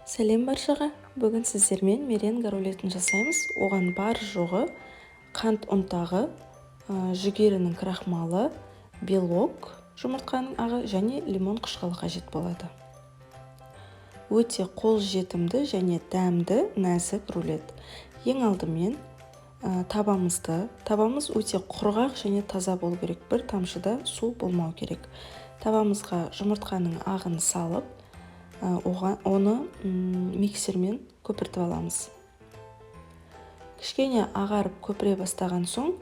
Сәлем баршаға! Бүгін сіздермен меренга рулетін жасаймыз. Оған бар жоғы қант ұнтағы, жүгерінің крахмалы, белок, жұмыртқаның ағы және лимон қышқылы қажет болады. Өте қолжетімді және дәмді нәзік рулет. Ең алдымен табамыз өте құрғақ және таза болу керек. Бір тамшы да су болмау керек. Табамызға жұмыртқаның ағын салып, оны миксермен көпіртіп аламыз. Кішкене ағарып көпіре бастаған соң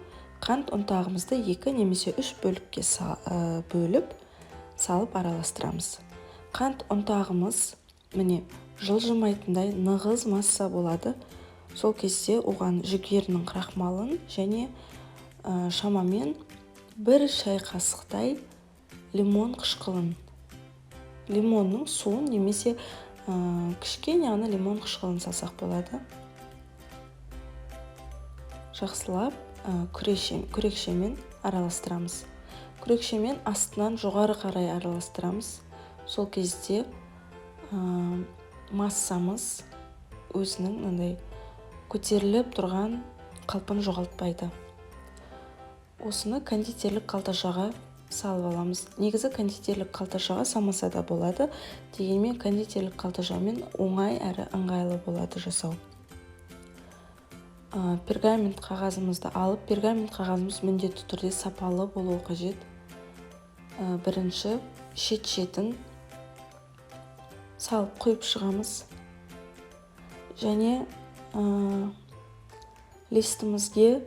қант ұнтағымызды 2 немесе 3 бөлікке бөліп салып араластырамыз. Қант ұнтағымыз міне жылжымайтындай нығыз масса болады. Сол кезде оған жүгерінің крахмалын және шамамен 1 шай қасықтай лимон қышқылын, лимонның суын немесе кішкене ғана лимон қышқылын салсақ болады. Жақсылап күрекшемен араластырамыз. Күрекшемен астынан жоғары қарай араластырамыз. Сол кезде массамыз өзінің мынандай көтеріліп тұрған қалпын жоғалтпайды. Осыны кондитерлік қалташаға салып аламыз. Негізі кондитерлік қалташаға салмаса да болады, дегенмен кондитерлік қалташамен оңай әрі ыңғайлы болады жасау. Пергамент қағазымызды алып, пергамент қағазымыз міндетті түрде сапалы болуы қажет. Бірінші шет-шетін салып құйып шығамыз. Және листімізге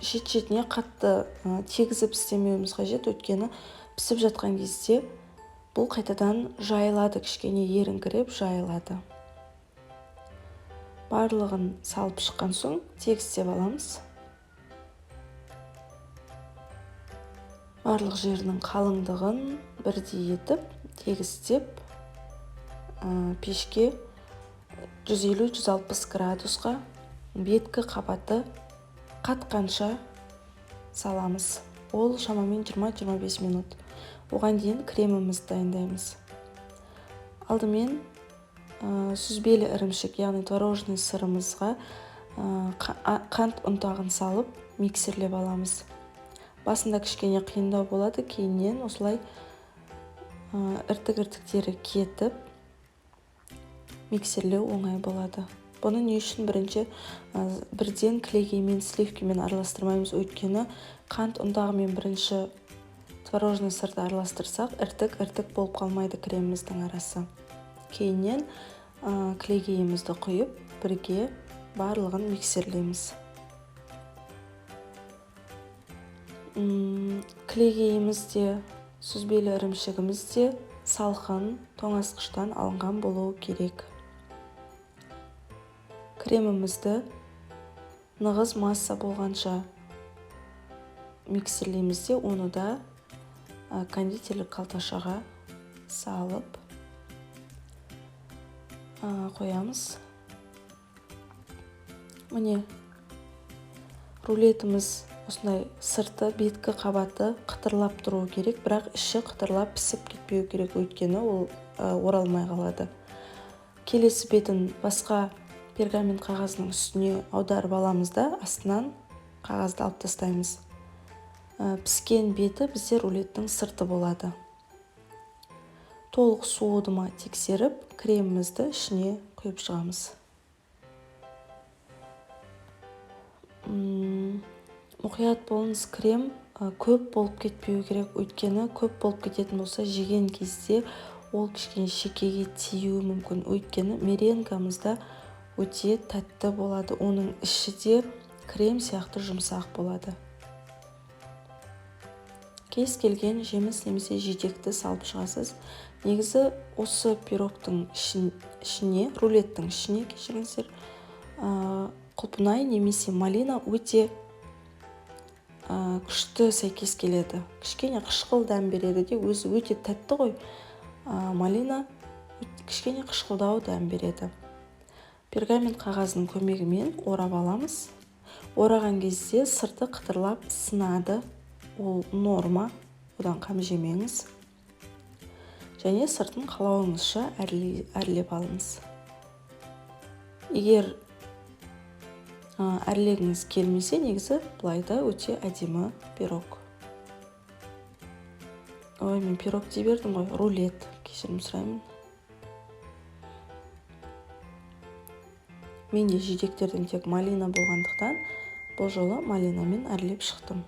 шет-шетіне қатты тегізіп істемеуіміз қажет, өйткені пісіп жатқан кезде бұл қайтадан жайылады, кішкене еріңкіреп жайылады. Барлығын салып шыққан соң тегістеп аламыз. Барлық жерінің қалыңдығын бірдей етіп тегістеп, пешке жүз елу, жүз алпыс градусқа беткі қабаты қатқанша саламыз. Ол шамамен жиырма-жиырма бес минут. Оған дейін кремімізді дайындаймыз. Алдымен сүзбелі ірімшік, яғни творожный сырымызға қант ұнтағын салып миксерлеп аламыз. Басында кішкене қиындау болады, кейіннен осылай іртік-іртіктері кетіп миксерлеу оңай болады. Бұны не үшін бірінші бірден кілегеймен, сливкамен араластырмаймыз, өйткені қант ұнтағымен бірінші творожный сырды араластырсақ, іртік-іртік болып қалмайды креміміздің арасы. Кейіннен кілегейімізді құйып, бірге барлығын миксерлейміз. Кілегейіміз де, сүзбелі ірімшігіміз де салқын тоңазытқыштан алынған болуы керек. Кремімізді нығыз масса болғанша миксерлейміз де, оны да кондитерлік қалташаға салып қоямыз. Міне, рулетіміз осындай сырты, беткі қабаты қытырлап тұруы керек, бірақ іші қытырлап пісіп кетпеу керек, өйткені ол оралмай қалады. Келесі бетін басқа пергамент қағазының үстіне аударып аламыз да, астынан қағазды алып тастаймыз. Піскен беті бізде рулеттің сырты болады. Толық суыды ма тексеріп, кремімізді ішіне құйып шығамыз. Мұқият болыңыз, крем көп болып кетпеу керек, өйткені көп болып кететін болса, жеген кезде ол кішкене шекеге тиюі мүмкін, өйткені меренгамызда өте тәтті болады, оның іші де крем сияқты жұмсақ болады. Кез келген жеміс немесе жидекті салып шығасыз. Негізі осы пирогтың ішіне, рулеттің ішіне, кешіріңіздер, құлпынай немесе малина өте күшті сәйкес келеді. Кішкене қышқыл дәм береді де, өзі өте тәтті ғой. Малина кішкене қышқылдау дәм береді. Пергамент қағазының көмегімен орап аламыз. Ораған кезде сырты қытырлап сынады. Ол норма, одан қам жемеңіз. Және сыртын қалауыңызша әрлеп алыңыз. Егер әрлегіңіз келмесе, негізі былай да өте әдемі пирог. Ой, мен пирог дей бердім ғой, рулет, кешірім сұраймын. Менде жидектерден тек малина болғандықтан, бұл жолы малинамен әрлеп шықтым.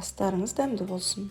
Астарыңыз дәмді болсын.